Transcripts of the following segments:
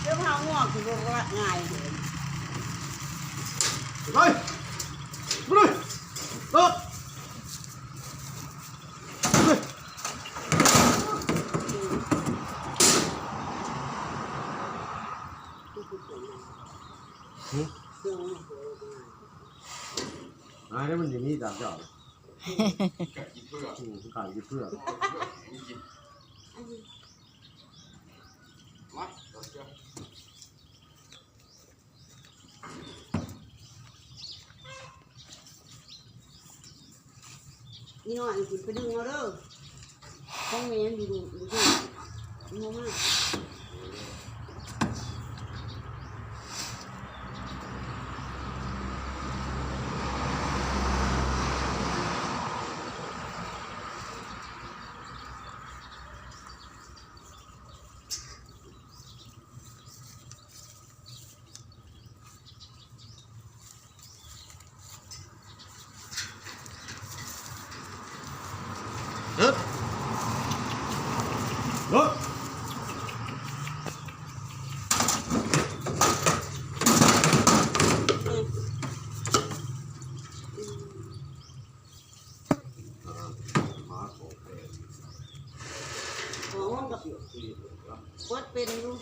ເຈົ້າພາງ່ວງຄືບໍ່ງ່າຍເດ. ໄປ ໄປເລີຍ ເລີກ ຫຶ? ຫາຍແລ້ວ ມັນຊິມີຕາມເຈົ້າ ອືມ ຂາຍກິນເພື່ອ ມາ ອີນ້ອຍ ຂຶ້ນໄປດຶງເອົາເດີ ຂອງແມ່ມັນຢູ່ ຢູ່ ຢູ່ ຢູ່ເຮືອນ. ເອີ ເອີ ເປີດເປັນຢູ່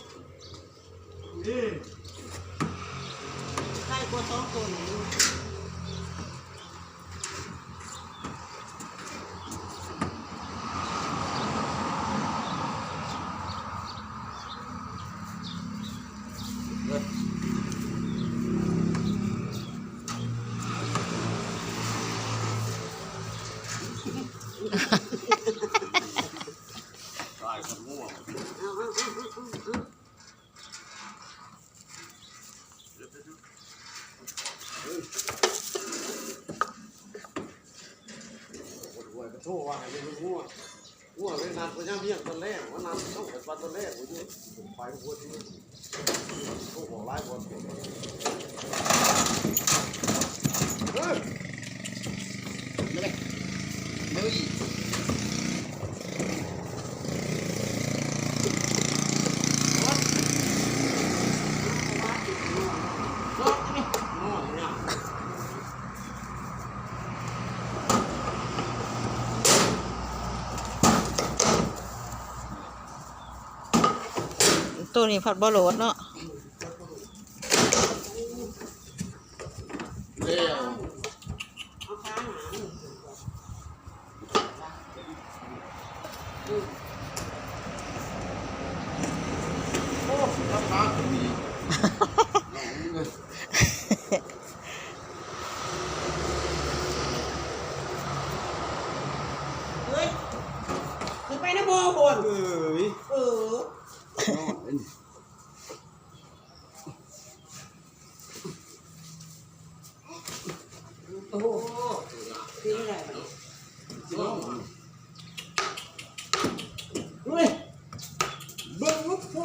ໄດ້ກວ່າສອງຕົວນີ້ຢູ່. ໂທວ່າໃຫ້ເບິ່ງງົວ ງົວເລີຍນັດວ່າຍາມທ່ຽງຕອນແລງ ວ່ານັດເອົາໄປຕອນແລງ ໂອ້ຍ ໄປບໍ່ໄດ້ ໂທບອກຫຼາຍບ່ອນ ເອີ ເດີ. ໂຕນີ້ພັດບໍ່ໂຫຼດເນາະ. ເຮີ້ຍ ຂຶ້ນໄປນະບໍ່ພຸ້ນ ເອີຍ ເອີ. ໂອ້ໂຫ ເປັນໄດບາດນີ້ ເຮີ້ຍ ເບິ່ງລູກ ເອີ.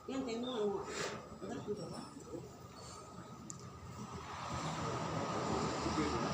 ຍັງແຕ່ງວງໆ ບໍ່ທັນຄືດອກຫວາ.